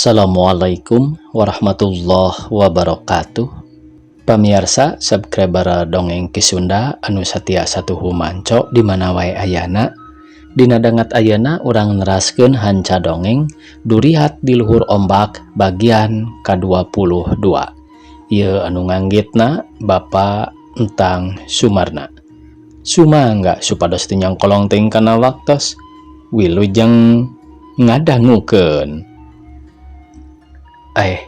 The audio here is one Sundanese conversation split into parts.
Assalamualaikum warahmatullahi wabarakatuh. Pamiarsa subscriber Dongeng Ki Sunda anu satia satuhu manco di mana wae ayana. Dina dangat ayeuna urang neraskeun hanca dongeng Duriat di Luhur Ombak bagian ka-22. Ieu anu nganggitna Bapak Entang Sumarna. Sumangga supados teu nyangkolong teuing kana waktos. Wilujeng ngadangukeun. Eh,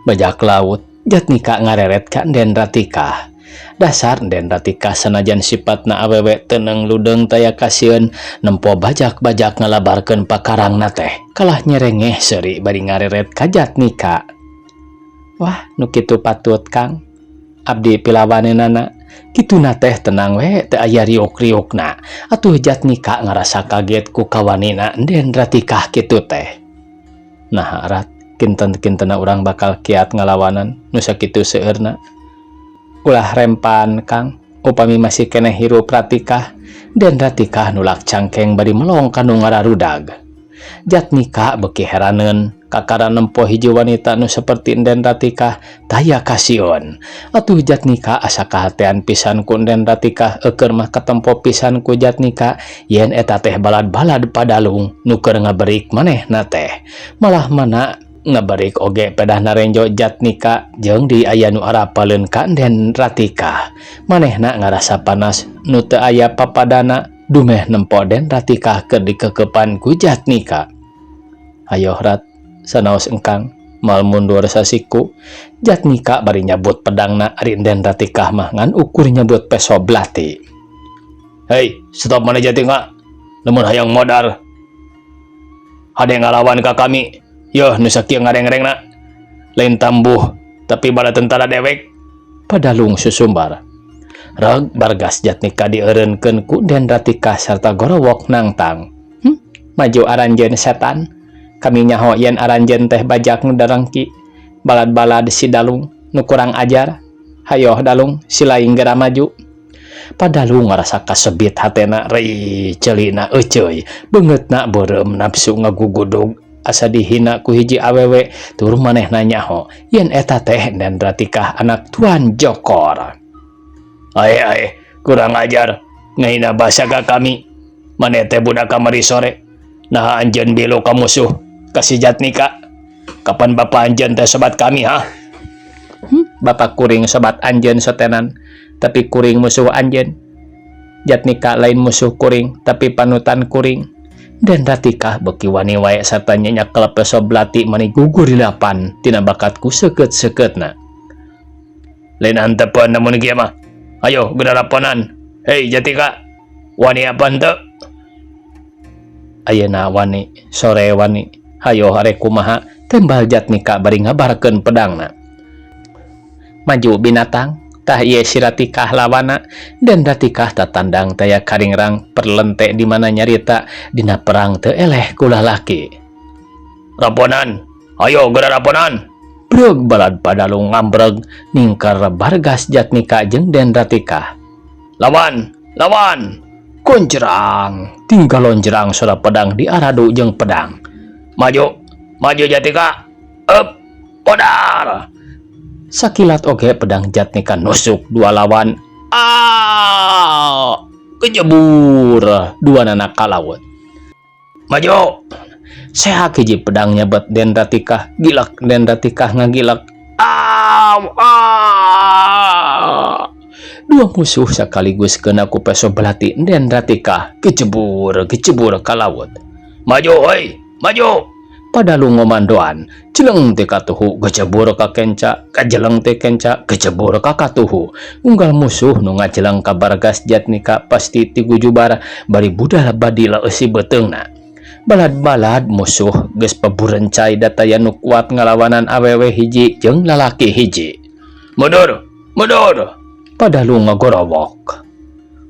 bajak laut, Jatnika ngareret ka Enden Ratikah. Dasar Enden Ratikah sanajan sipatna awewe teneng ludeng taya kasieun nempo bajak-bajak ngalabarkeun pakarangna teh kalah nyerengeh seuri bari ngareret ka Jatnika. Wah, nu kitu patut, Kang. Abdi pilawaneunana. Kituna teh tenang we teu aya riuk-riukna. Atuh Jatnika ngarasa kaget ku kawanina Enden Ratikah kitu teh. Nah, rat kinten-kintena urang bakal kiat ngalawanan nu sakitu seueurna. Ulah rempan, Kang, upami masih keneh hirup Ratikah. Den Ratikah nulak cangkeng bari melong ka nu ngararudag. Jatnika beuki heraneun kakara nempo hiji wanita nu saperti Enden Ratikah taya kasieun. Atuh Jatnika asa kahatean pisan ku Enden Ratikah, eukeur mah katempo pisan ku Jatnika yen eta teh balad-balad padalung nu keur ngaberik manehna teh. Malah mana ngaberik oge pedah narenjo Jatnika jeung di aya nu arapaleun ka Enden Ratikah. Manehna ngarasa panas nu teu aya papadana dumeh nempo Den Ratikah keur dikekepan ku Jatnika. Hayoh rat, sanaos engkang mal mundur sasiku. Jatnika bari nyabut pedangna, ari Enden Ratikah mah ngan ukur nyabut peso belati. Hei, stop mana Jatnika? Lamun hayang modar. Hade ngalawan ka kami. Yoh, nu sakieu ngareng-rengna. Lain tambuh, tapi bala tentara dewek. Padalung susumbar. Reg bargas Jatnika dieureunkeun ku Den Ratikah sarta gorowok nangtang. Maju aranjeun setan. Kami nyaho yen aranjeun teh bajak nu darangki. Balad-balad si Dalung nu kurang ajar. Hayoh Dalung, silaing gera maju. Padalung ngarasa kasebit hatena, rei ceulina euceuy, beungeutna beureum nafsu ngagugudug asa dihina ku hiji awewe tur manehna nyaho yen eta teh Den Ratikah anak Tuan Jokor. Ae ae, kurang ajar, ngahina basa ka kami. Maneh teh budak kamari sore. Nah, anjeun milu ka musuh ka si Jatnika. Kapan bapak anjeun teh sobat kami, ha? Bapak kuring sobat anjeun sotenan, tapi kuring musuh anjeun. Jatnika lain musuh kuring, tapi panutan kuring. Den Ratikah beuki wani wae sarta nyakel peso belati mani gugur dilapan tina bakat ku seukeut-seukeutna. Lain antepeun namun kieu mah. Ayo geura laponan. Hei Jatika, wani apa henteu? Ayeuna wani, sore wani. Hayo arek kumaha, tembal Jatnika bari ngabarkeun pedangna. Maju binatang, tah ieu si Ratikah lawana. Den Ratikah tatandang taya karingrang perlente di mana nyarita dina perang teu eleh ku lalaki. Raponan, ayo geura raponan. Breg balad padalung ngambreg ningkar bargas Jatnika jeung Den Ratikah. Lawan, lawan. Konjerang, tinggal lonjerang suara pedang diaradu jeung pedang. Maju, maju Jatika. Up, podar. Sakilat oge pedang Jatnika nusuk dua lawan. Ah, kejebur dua nana ka laut. Maju. Seha hiji pedang nyabet Den Ratikah, gilak Den Ratikah ngagilak. Ah, ah. Dua musuh sekaligus kena ku peso belati Den Ratikah, kejebur, kejebur ka laut. Maju, hoi, maju. Padalung ngomandoan, jeleng teh katuhu kejebur ka kenca, kajeleng teh kenca kejebur ka katuhu. Unggal musuh nu ngajeleng ka bargas Jatnika pasti tigujubar bari budal badil eusi beuteungna. Balad-balad musuh geus paburencai dataya nu kuat ngalawanan awewe hiji jeung lalaki hiji. Mundur, mundur. Padalung ngagorowok.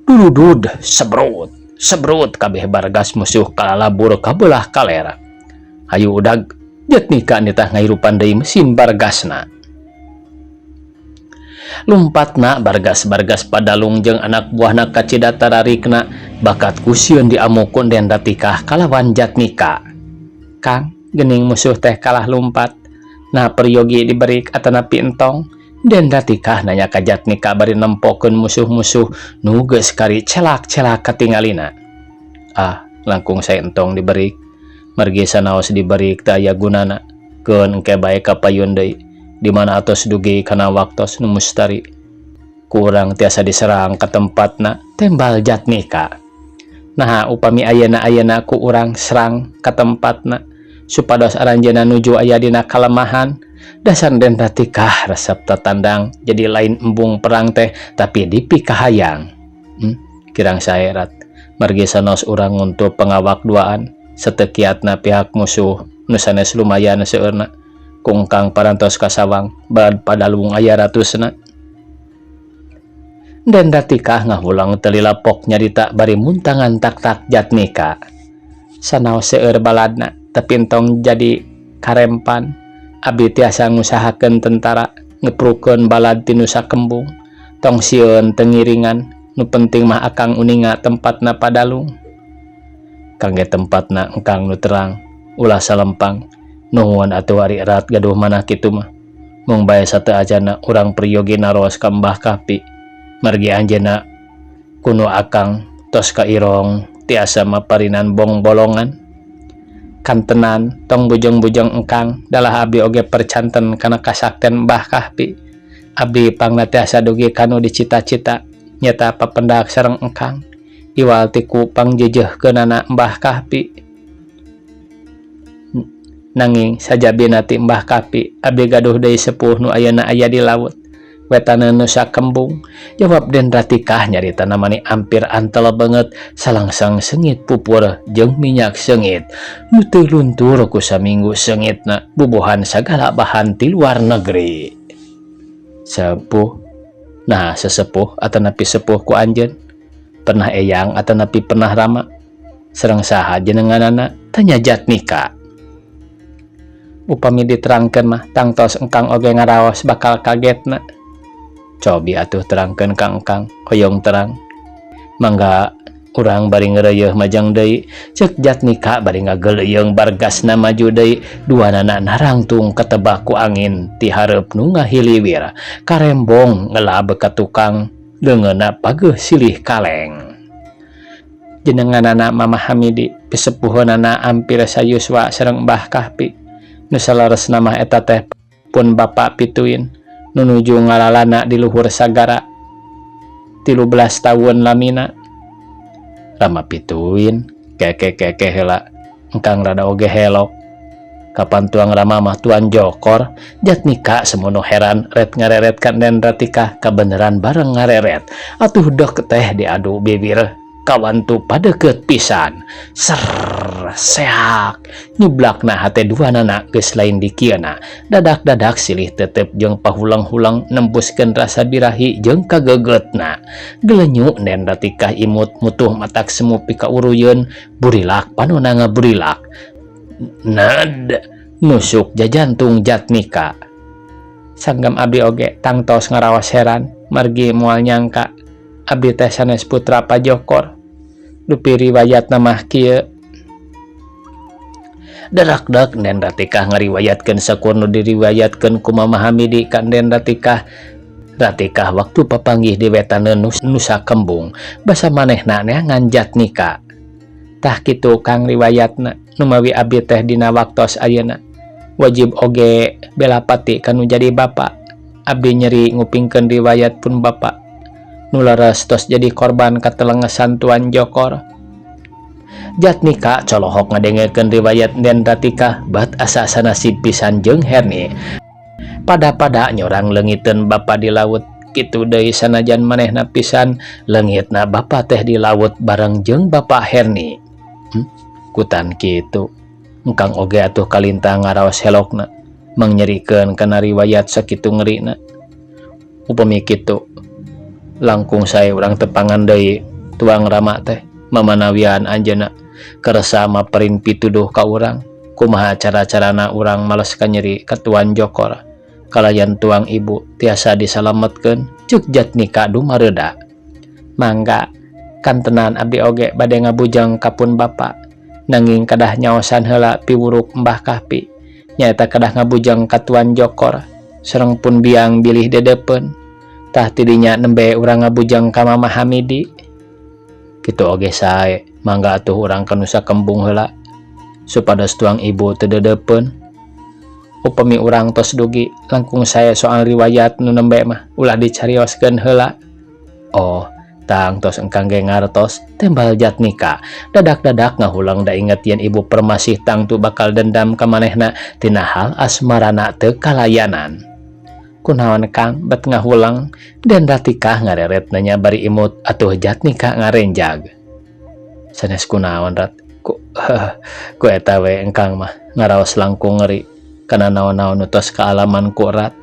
Dududud sebrut, sebrut kabeh bargas musuh kalalabur kabelah kalera. Hayu udag, Jatnika nitah ngahirupan deui mesin bargasna. Lumpatna bargas-bargas padalung jeung anak buahna kacida tararikna bakat ku sieun diamuk ku Den Ratikah kalawan Jatnika. Kang, Geuning musuh teh kalah lumpat. Nah peryogi diberik atanapi entong? Den Ratikah nanya ka Jatnika bari nempokeun musuh-musuh nu geus kari celak-celak katingalina. Ah, langkung sae entong diberik. Margi sanaos diberik teu aya gunana. Keun engke bae kapayun deui. Di mana atos dugi kana waktos nu mustari. Ku urang tiasa diserang ka tempatna, tembal Jatnika. Naha upami ayeuna-ayeuna ku urang serang ka tempatna supados aranjeunna nuju aya dina kalemahan. Dasar Den Ratikah resep tatandang jadi lain embung perang teh tapi dipikahayang. Kirang sae Rat. Margi sanaos urang nguntup pangawak duaan satekiatna pihak musuh nu sanes lumayan seueurna. Ku engkang parantos kasawang balad padalung aya ratusna. Den Ratikah ngahulang teu lila pok nyarita bari muntangan tak-tak Jatnika. Sanaos seueur baladna tapi entong jadi karempan. Abdi tiasa ngusahakeun tentara ngeprukeun balad ti Nusa Kembung. Tong sieun teu ngiringan, nu penting mah akang uninga tempatna padalung. Kangge tempatna engkang nu terang, ulah salempang. Nuhun atuh ari Erat gaduh manah kitu mah. Mung bae sateu acanna urang peryogi naros ka Mbah Kahfi. Margi anjeunna kuno akang tos kairong tiasa maparinan bongbolongan. Kantenan tong bujeng-bujeng engkang dalah abdi oge percanten kana kasakten Mbah Kahfi. Abdi pangna tiasa dugi kanu dicita-cita nyata papendak sareng engkang. Iwal ti ku pangjejehkeunana Mbah Kahfi. Nanging sajabina ti Mbah Kahfi abdi gaduh deui sepuh nu ayeuna aya di laut. Wetaneun Nusa Kembung. Jawab Den Ratikah nyaritana mani ampir antel beungeut salangsang seungit pupur jeung minyak seungit. Nu teu luntur ku saminggu seungitna bubuhan sagala bahan ti luar negeri. Sepuh. Nah sesepuh atanapi sepuh ku anjeun? Pernah eyang atanapi pernah rama? Sareng saha jenenganana? Tanya Jatnika. Upami diterangkeun mah tangtos engkang oge ngaraos bakal kagetna. Cobi atuh terangkeun ka engkang, hoyong terang. Mangga urang bari ngeureuyeun majang deui, ceuk Jatnika bari ngageleuyeung bargasna maju deui, duanana narangtung katebak ku angin ti hareup nu ngahiliwir. Karembong ngelab ka tukang, leungeunna pageuh silih kaleng. Jenenganana Mama Hamidi, pisepuheunana ampir sayuswa sareng Mbah Kahfi. Nu saleresna mah eta teh pun bapa pituin. Nu nuju ngalalana di luhur sagara 13 taun lamina. Rama pituin keke-keke heula engkang rada oge helok. Kapan tuang rama mah tuan jokor. Jatnika semono heran ret ngareret kan Den Ratikah kabeneran bareng ngareret. Atuh dek teh diadu bibir kawantu padeukeut pisan. Ser seak nyeblakna hate duanana geus lain dikieuna. Dadak-dadak silih tetep jeung pahulang-hulang nembuskeun rasa birahi jeung kagegetna. Gelenyu Den Ratikah imut mutuh matak semu pikauruyeun burilak panona ngaburilak. Nad nusuk jajantung Jatnika. Sanggam abdi oge tangtos ngaraos heran margi moal nyangka abdi teh sanes putra Pajokor. Dupi riwayatna mah kieu. Darakdak Den Ratikah ngariwayatkeun sakur nu diriwayatkeun ku Mama Hamidi ka Den Ratikah. Ratikah waktu papanggih di wetaneun Nusa Kembung basa manehna neangan Jatnika. Tah kitu kang riwayatna numawi abdi teh dina waktos ayeuna. Wajib oge belapati kanu jadi bapa. Abdi nyeri ngupingkeun riwayat pun bapa. Nu leres tos jadi korban katelengesan Tuan Jokor. Jatnika colohok ngadengekeun riwayat Den Ratikah bat asa sanasib pisan jeung Herni. Pada-pada nyorang leungiteun bapa di laut kitu deui sanajan manehna pisan leungitna bapa teh di laut bareng jeung bapa Herni. Kutan kitu. Engkang oge atuh kalintang ngaraos helokna mangyerikeun kana riwayat sakitu ngerina. Upami kitu langkung sae urang tepangan deui tuang rama teh mamanawian anjeunna kersa maperin pituduh ka urang. Kumaha cara-carana urang males kanyeri ka Tuan Jokor kalayan tuang ibu tiasa disalametkeun ceuk Jatnika dumareuda. Mangga kantenan abdi oge bade ngabujeng ka pun bapa. Nanging kadah nyaosan heula piwuruk Mbah Kahpi nyaeta kadah ngabujeng ka Tuan Jokor sareng pun biang bilih deudeupeun. Tah ti dinya nembe urang ngabujeng ka Mama Hamidi. Kitu oge sae, mangga atuh urang ka Nusa Kembung heula supados tuang ibu teu deudeupeun. Upami urang tos dugi langkung sae soal riwayat nu nembe mah ulah dicarioskeun heula. Oh, tang tos engkang ge ngartos, tembal Jatnika. Dadak-dadak ngahuleng da inget yen ibu Permasih tangtu bakal dendam ka manehna tina hal asmarana teu kalayanan. Kunaon Kang bet ngahuleng? Den Ratikah ngareret nanya bari imut atuh Jatnika ngarenjag. Sanes kunaon Rat, ku ku eta we engkang mah ngaraos langkung ngeri kana naon-naon nu tos kaalaman ku Rat.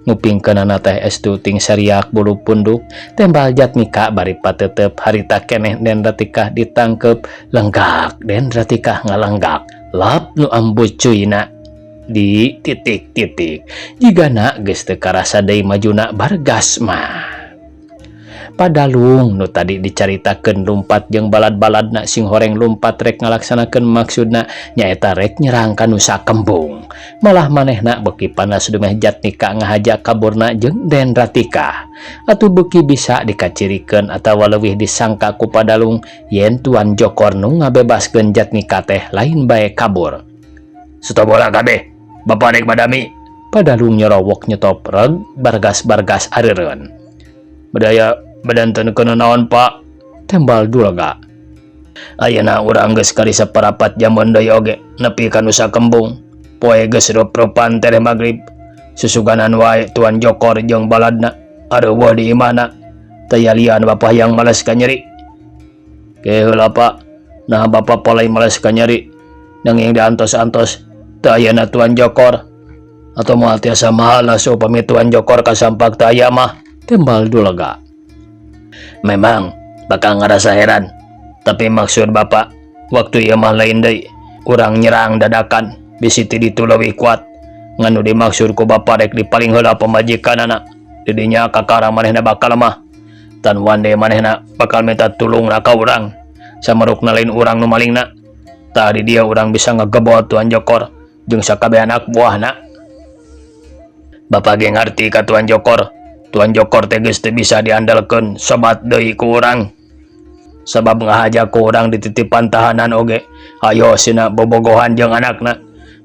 Ngupingkeunana teh estu ting sariak bulu punduk, tembal Jatnika bari pateuteup harita keneh Den Ratikah ditangkeup lenggak Den Ratikah ngalenggak lap nu ambucuyna. Di titik-titik jigana geus teu karasa deui majuna bargas mah. Padalung nu tadi dicaritakeun lumpat jeung balad-baladna sing horeng lumpat rek ngalaksanakeun maksudna nyaeta rek nyerang ka Nusa Kembung. Malah manehna beuki panas dumeh Jatnika ngahaja kaburna jeung Den Ratikah. Atuh beuki bisa dikacirikeun atawa leuwih disangka ku Padalung yen Tuan Jokor nu ngabebaskeun Jatnika teh lain bae kabur. Stop bola kabeh, bapak rek badami. Padalung nyerowok nyetop reg bargas-bargas areureun. Bedaya badanten kana naon pak? Tembal Dulga. Ayeuna urang geus kali saparapat jaman deui oge nepi ka Nusa Kembung. Poe geus rup-rupan tereh magrib. Susuganan wae Tuan Jokor jeung baladna areuweuh di imahna. Teu lian bapak yang males ka nyeri. Ke heula pak, nah bapak palai males ka nyeri. Nanging diantos-antos teu ayana Tuan Jokor. Atau moal tiasa malas upami Tuan Jokor kasampak teu aya mah, tembal Dulga. Memang bakal ngerasa heran, tapi maksud bapak waktu ieu mah lain deui. Urang nyerang dadakan bisi ti ditu leuwih kuat. Ngan nu dimaksud ku bapak rek dipaling heula pamajikanana. Didinya kakara manehna bakal mah. Tan wande manehna bakal minta tulungna ka urang. Samarukna lain urang nu malingna. Tadi dia urang bisa ngegebot Tuan Jokor jeung sakabeh anak buahna. Bapak ge ngarti ka Tuan Jokor. Tuan Jokor teh geus teu bisa diandalkeun sobat deui ku urang. Sabab ngahaja ku urang dititipan tahanan oge. Ayo sina bobogohan jeung anakna.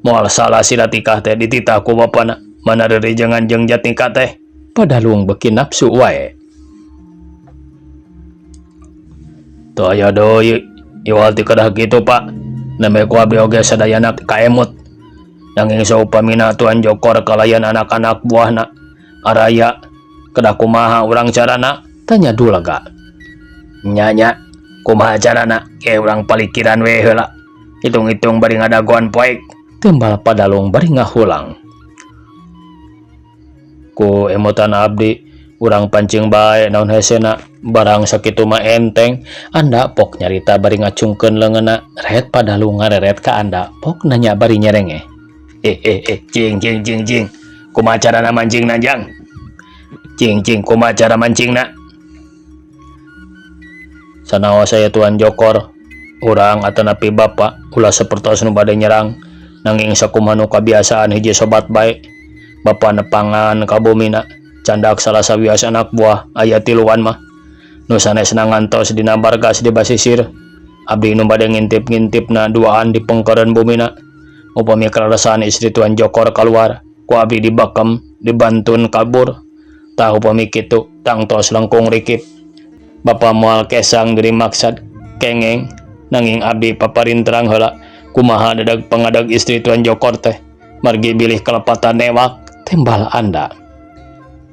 Moal salah si Ratikah teh dititah ku bapana. Mana rerijengan jeung Jatnika teh. Padalung beuki nafsu wae. Teu aya deui iwal ti kedah kitu pak. Nembe ku abdi oge sadayana kaemut. Nanging saupamina Tuan Jokor kalayan anak-anak buahna araya kedah kumaha urang carana? Tanya Dulga. Nya kumaha carana? Ke urang palikiran we heula. Hitung-hitung bari ngadagoan poek. Tembal Padalung bari ngahulang. Ku emutan abdi urang pancing bae naon hesena barang sakitu mah enteng. Anda pok nyarita bari ngacungkeun leungeunna. Ret Padalung ngareret ka Anda pok nanya bari nyerenge. Cing cing cing cing kumaha carana mancingna jang? Cing cing kumaha cara mancingna? Sanaos saya Tuan Jokor urang atanapi bapak ulah sapertos nu bade nyerang nanging sakumaha nu kabiasaan hiji sobat bae. Bapak nepangan ka bumina candak salah sawios anak buah aya tiluan mah nu sanesna ngantos dina bargas di basisir. Abdi nu bade ngintip-ngintipna duaan di pengkeureun bumina. Upami kaleresan istri Tuan Jokor keluar ku abdi dibakem dibantun kabur. Tah upami kitu tangtos langkung rikip. Bapa moal kesang dari maksad kengeng nanging abdi paparinterang heula kumaha dadag pangadag istri Tuan Jokor teh margi bilih kelepatan newak tembal Anda.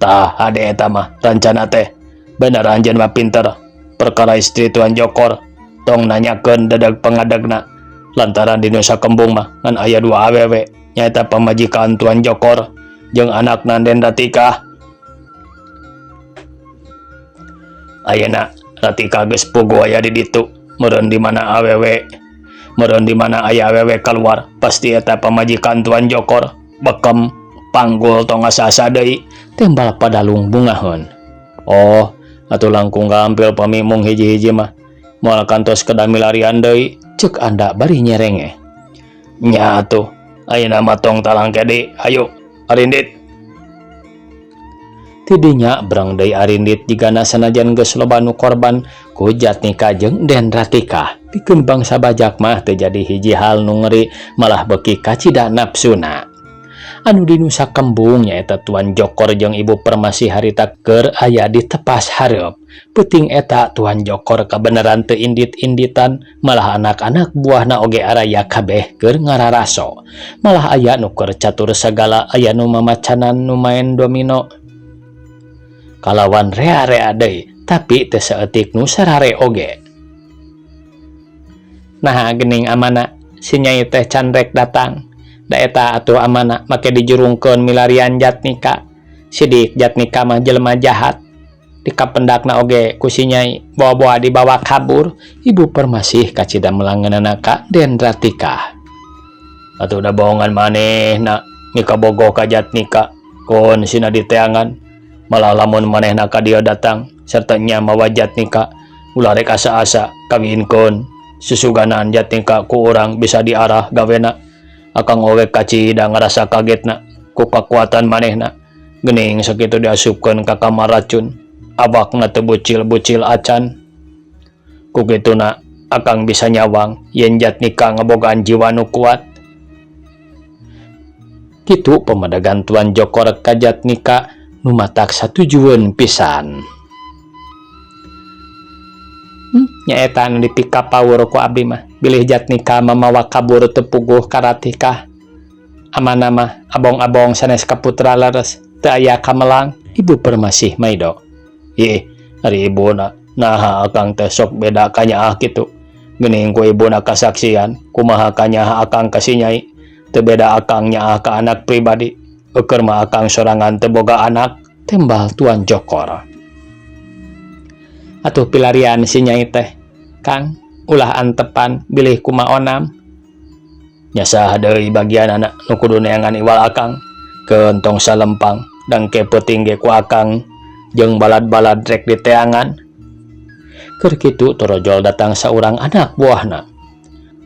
Tah hade eta mah rencana teh bener anjeun mah pinter perkara istri Tuan Jokor tong nanyakeun dadag pangadagna lantaran di Nusa Kembung mah ngan aya dua awewe nyaeta pamajikan Tuan Jokor jeung anakna Den Ratikah. Ayeuna Ratikah geus puguh aya di ditu meureun di mana awewe meureun di mana aya awewe keluar pasti eta pamajikan Tuan Jokor bekem panggul tong asa-asa deui tembal Padalung bungaheun. Oh atuh langkung gampil pami mung hiji-hiji mah moal kantos kedah milarian deui Cek Anda bari nyerengeh. Nya atuh, ayeuna mah tong talangke deui, hayu Arindit. Ti dinya breng deui Arindit jigana sanajan geus loba nu korban ku Jatnika jeung Den Ratika. Pikeun bangsa bajak mah teu jadi hiji hal nu ngeri malah beuki kacida nafsuna. Anu di Nusa Kembung nyaeta Tuan Jokor jeung Ibu Permasi harita keur aya di tepas hareup. Peuting eta Tuan Jokor kabeneran teu indit-inditan malah anak-anak buahna oge araya kabeh keur ngararaso. Malah aya nu keur catur sagala aya nu mamacanan nu maen domino. Kalawan rea-rea deui tapi teu saeutik nu sarare oge. Naha geuning amana si Nyai teh can rek datang. Da eta atuh amana make dijurungkeun milarian Jatnika. Sidik Jatnika mah jelema jahat. Dikapendakna oge ku si Nyai boa-boa dibawa kabur. Ibu Permasih kacida melangeunana ka Den Ratika. Atuh da bohongan manehna mikabogoh ka Jatnika kun sina diteangan. Malah lamun manehna ka dieu datang serta nya mawa Jatnika ulah rek asa-asa kawinkeun susuganan Jatnika ku urang bisa diarah gawena. Akang oge kacida ngarasa kagetna ku kakuatan manehna geuning sakitu diasupkeun ka kamar racun awakna teu bucil-bucil acan. Ku kituna akang bisa nyawang yen Jatnika ngabogaan jiwa nu kuat. Kitu pemedegan Tuan Jokor ka Jatnika nu matak satujueun pisan. Nyaeta anu dipikapawur ku abdi mah bilih Jatnika mamawa kabur teu puguh ka Ratika. Amana mah abong-abong sanes kaputra leres teu aya kamelang. Ibu Permasih maido. Ih, ari ibuna naha akang teh sok beda kanyaah kitu. Geuning ku ibuna kasaksian kumaha kanyaah akang ka si Nyai. Teu beda akang nyaah ka anak pribadi. Eukeun mah akang sorangan teu boga anak, tembal Tuan Jokor. Atuh pilarian si Nyai teh, Kang, ulah antepan bilih kumaonam. Nya saha deui bagianana nu kudu neangan iwal akang. Keun tong salempang dangke peuting ge ku akang jeung balad-balad rek diteangan. Keur kitu torojol datang saurang anak buahna.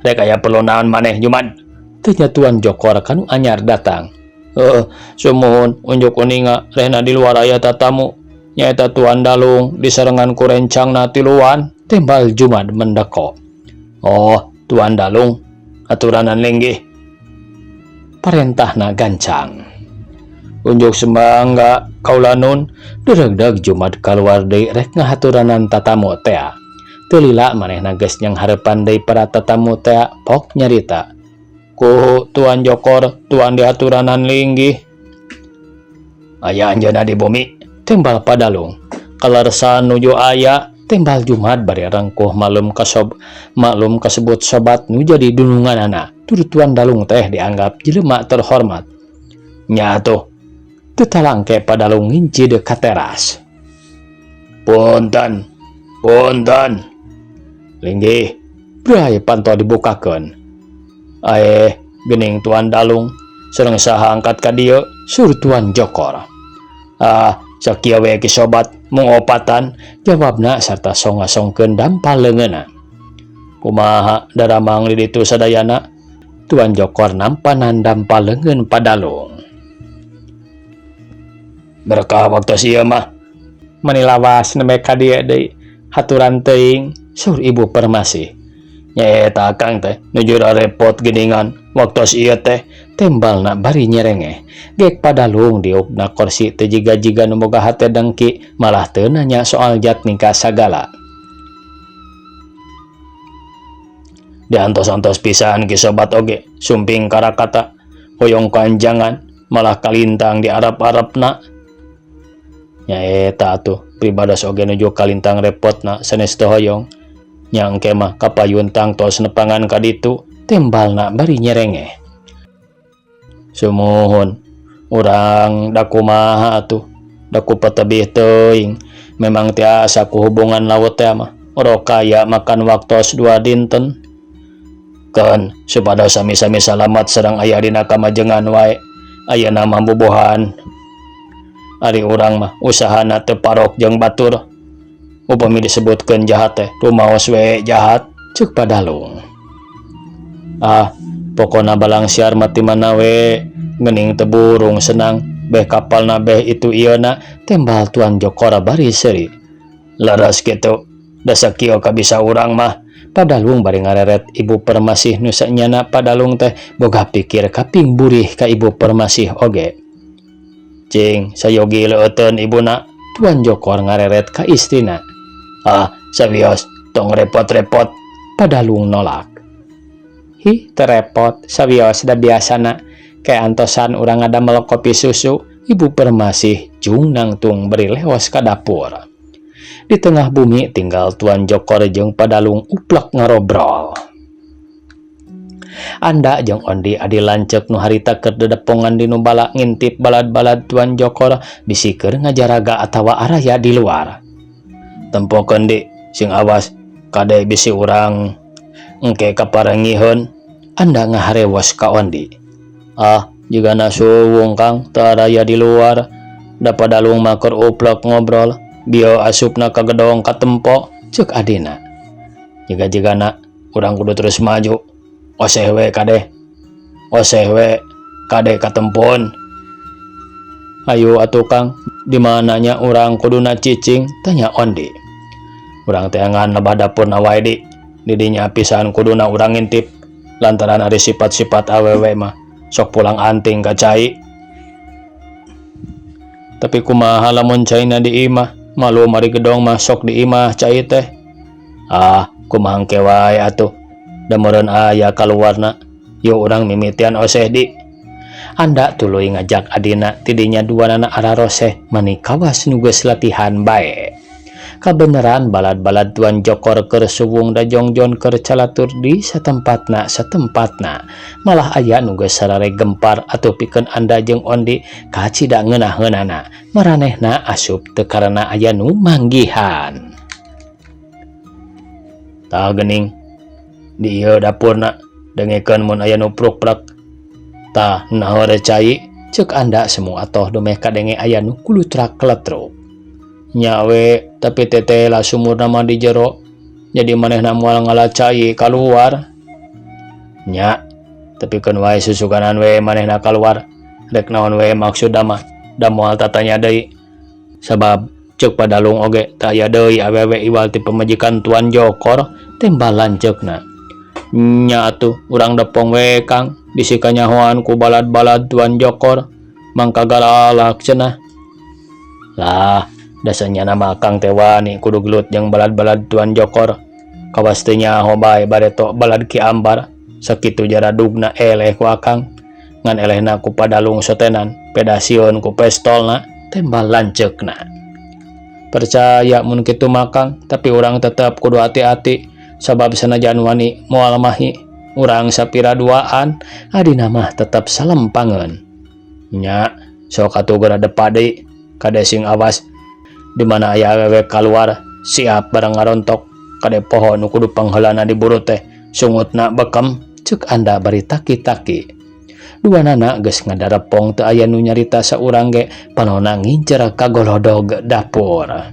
Rek aya perlu naon maneh Jumad? Teu nya Tuan Jokor kanu anyar datang. Heuh, sumuhun unjuk uninga rehna di luar aya tatamu. Nyaeta Tuan Dalung disarengan ku rencangna tiluan, tembal Jumad mendeko. Oh, Tuan Dalung, aturanan linggih. Parentahna gancang. Unjuk semangga kaula nun, deregdeg Jumad kaluar deui rek ngahaturanan tatamu tea. Teu lila manehna geus nyanghareupan deui para tatamu tea pok nyarita. Ku Tuan Jokor, Tuan dihaturanan linggih. Aya anjeunna di bumi, tembal Padalung. Kalersan nuju aya, tembal Jumad bari rengkuh malum kasob maklum kasebut sobat nu jadi dununganana. Tur Tuan Dalung teh dianggap jelema terhormat. Nya atuh, teu talangke Padalung nginci deuk ka teras. Punten, punten. Linggih, bray panto dibukakeun. Aeh, geuning Tuan Dalung, sareng saha angkat ka dieu, sur Tuan Jokor. Ah, sakieu we ki sobat, mung opatan, jawabna sarta song-ngasongkeun dampal leungeunna. Kumaha daramang di ditu sadayana? Tuan Jokor nampanan dampal leungeun Padalung. Berkah waktos ieu mah. Mani lawas nembe ka dieu deui, haturan teuing, saur Ibu Permasi. Nyaeta akang teh nuju repot geuningan waktos ieu teh, tembalna bari nyerengeh. Gek Padalung diukna korsi teu jiga-jiga nu boga hate dengki malah teu nanya soal Jatnika sagala. Diantos-antos pisan ki sobat oge sumping karakata hoyong kanjangan malah kalintang di Arab-Arabna. Nyaeta atuh pribados oge nuju kalintang repotna sanes teu hoyong. Nya engke mah kapayun tangtos nepangan ka ditu, tembalna bari nyerengeh. Sumuhun, urang da kumaha atuh, da ku patebih teuing, memang tiasa ku hubungan laut teh mah, orok kaya makan waktos 2 dinten. Keun supados sami-sami salamat sareng aya dina kamajengan wae, ayeuna mah bubuhan. Ari urang mah usahana teu parok jeung batur. Upami disebutkeun jahat teh rumaos we jahat, ceuk Padalung. Ah, pokona balang siar mah ti mana we geuning teu burung senang beh kapalna beh itu ieuna tembal Tuan Jokor bari seuri. Leres kitu, da sakieu kabisa urang mah. Padalung bari ngareret Ibu Permasih nu sanyana Padalung teh boga pikir kaping burih ka Ibu Permasih oge. Cing, sayogi leueuteun ibuna, Tuan Jokor ngareret ka istrina. Ah, sawios, tong repot-repot, Padalung nolak. Hi, teu repot, sawios da biasana. Ke antosan urang ngadamel kopi susu, Ibu Permasih jung nangtung bari leos ka dapur. Di tengah bumi tinggal Tuan Jokor jeung Padalung uplek ngarobrol. Anda jeung Ondi adi lanceuk nu harita keur dedepongan di nu bala ngintip balad-balad Tuan Jokor bisi keur ngajaraga atawa araya di luar. Tempokeun di, sing awas kade bisi urang engke kaparengiheun. Anda ngaharewos ka Ondi. Ah, jigana suwung Kang teu araya di luar. Da Padalung mah keur uplek ngobrol. Bieu asupna ka gedong katempo, ceuk adina. Jiga-jigana urang kudu terus maju. Oseh we kade. Oseh we kade katempon. Hayu atuh Kang, di mananya urang kuduna cicing? Tanya Ondi. Urang teangan lebah dapurna wae di. Di dinya pisan kuduna urang ngintip. Lantaran ari sifat-sifat awewe mah sok pulang anting ka cai. Tapi kumaha lamun caina di imah? Malu mari gedong mah sok di imah cai teh. Ah, kumaha engke wae atuh. Da meureun aya kaluarna. Yuk urang mimitian oseh di. Anda tuluy ngajak adina tidinya duanana araroseh mani kawas nu geus latihan bae. Kabeneran balad-balad Tuan Jokor keur suwung da jongjon keur calatur di satempatna satempatna. Malah aya nu geus sarare gempar atuh pikeun Anda jeung Ondi kacida ngeunah-ngeunahna. Maranehna asup teu karena aya nu manggihan. Tah geuning di ieu dapurna dengekeun mun aya nu pruk-prek. Tah naon cai ceuk Anda semua atoh dumeh kadenge aya nu kulutrak kletruk. Nya we, tapi teteh lah sumurna mah di jero. Jadi manehna moal ngala cai kaluar. Nya, tapi keun wae susuganan we manehna kaluar. Rek naon we maksudna mah, da moal tatanya deui. Sabab ceuk Padalung oge teu aya deui awewe iwal ti pamajikan Tuan Jokor, tembal lanceukna. Nya atuh urang depong we Kang, bisi kanyahoan ku balad-balad Tuan Jokor, mangka galalak cenah. Lah, dasarnya nama Kang teh wani kudu gelut jeung balad-balad Tuan Jokor. Kawas teu nyaho bae bareto balad Ki Ambar, sakitu jaradugna eleh ku Akang. Ngan elehna ku Padalung sotenan, peda sieun ku pestolna, tembal lanceukna. Percaya mun kitu mah Kang, tapi urang tetep kudu hati-hati sabab sanajan wani moal mahi, urang sapira duaan, adina mah tetep salempangeun. Nya, sok atuh geura depa deui, kade sing awas. Di mana aya awewe kaluar, siap bareng ngarontok, kade poho nu kudu pangheulana diburu teh, sungutna bekem, ceuk Anda bari taki-taki. Duanana geus ngadarepong teu aya nu nyarita saurang ge, panona ngincer ka golodog dapur.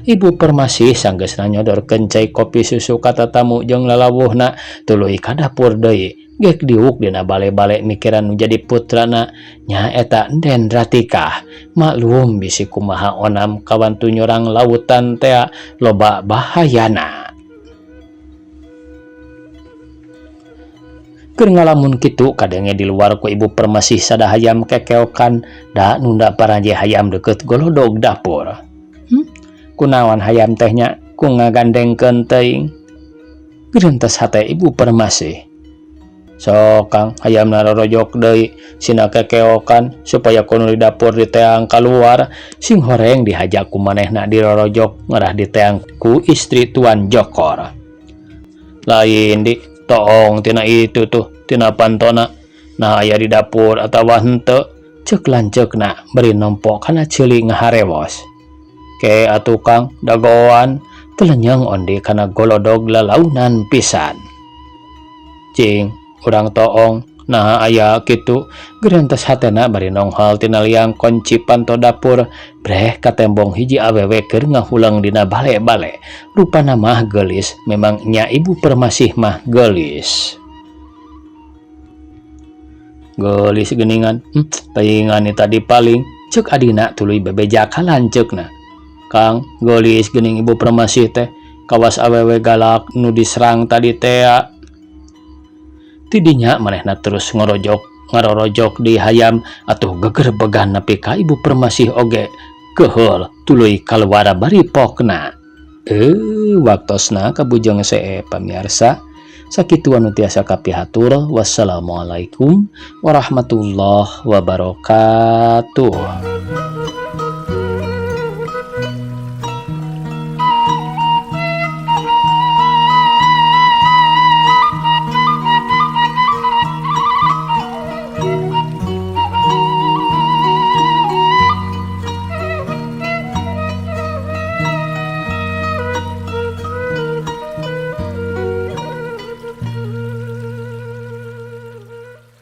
Ibu Permasih sanggeusna nyodorkeun cai kopi susu ka tatamu jeung lalawuhna, tuluy ka dapur deui. Gek diuk dina bale-bale mikiran nu jadi putrana, nyaeta Enden Ratikah. Maklum bisi kumaha onam kawantu nyorang lautan tea loba bahayana. Keur ngalamun kitu kadenge di luar ku Ibu Permasih sada hayam kekeokan da nunda paranje hayam deukeut golodog dapur. Kunaon hayam teh nya ku ngagandengkeun teuing. Gerentes hate Ibu Permasih. Sok Kang, hayamna rorojok deui sina kekeokan supaya kuno di dapur diteang kaluar, sing horeng dihaja ku manehna dirorojok ngarah diteang ku istri Tuan Jokor. Lain di toong tina itu tuh tina pantona, nah aya di dapur atawa henteu, ceuk lanceukna bari nempo kana ceuli ngaharewos. Ke atuh Kang, dagoan telenyeng Ondi kana golodog lalaunan pisan. Cing, urang toong, nah aya kitu, gerentes hatena bari nonghol tina liang kunci panto dapur, breh katembong hiji awewe keur ngahuleng dina bale-bale. Rupana mah geulis, memang nya Ibu Permasih mah geulis. Geulis geuningan. Paingan ni tadi paling cek adina tuluy bebeja ka lanceukna. Kang, geulis geuning Ibu Permasi teh kawas awewe galak nu diserang tadi tea. Tidinya manehna terus ngorojok ngarorojok di hayam atuh gegerbegan nepi ka Ibu Permasi oge keheul tuluy kaluar bari pokna. Waktosna kabujeng see, pamiarsa. Sakitu anu tiasa kapihatur. Wassalamualaikum warahmatullahi wabarakatuh.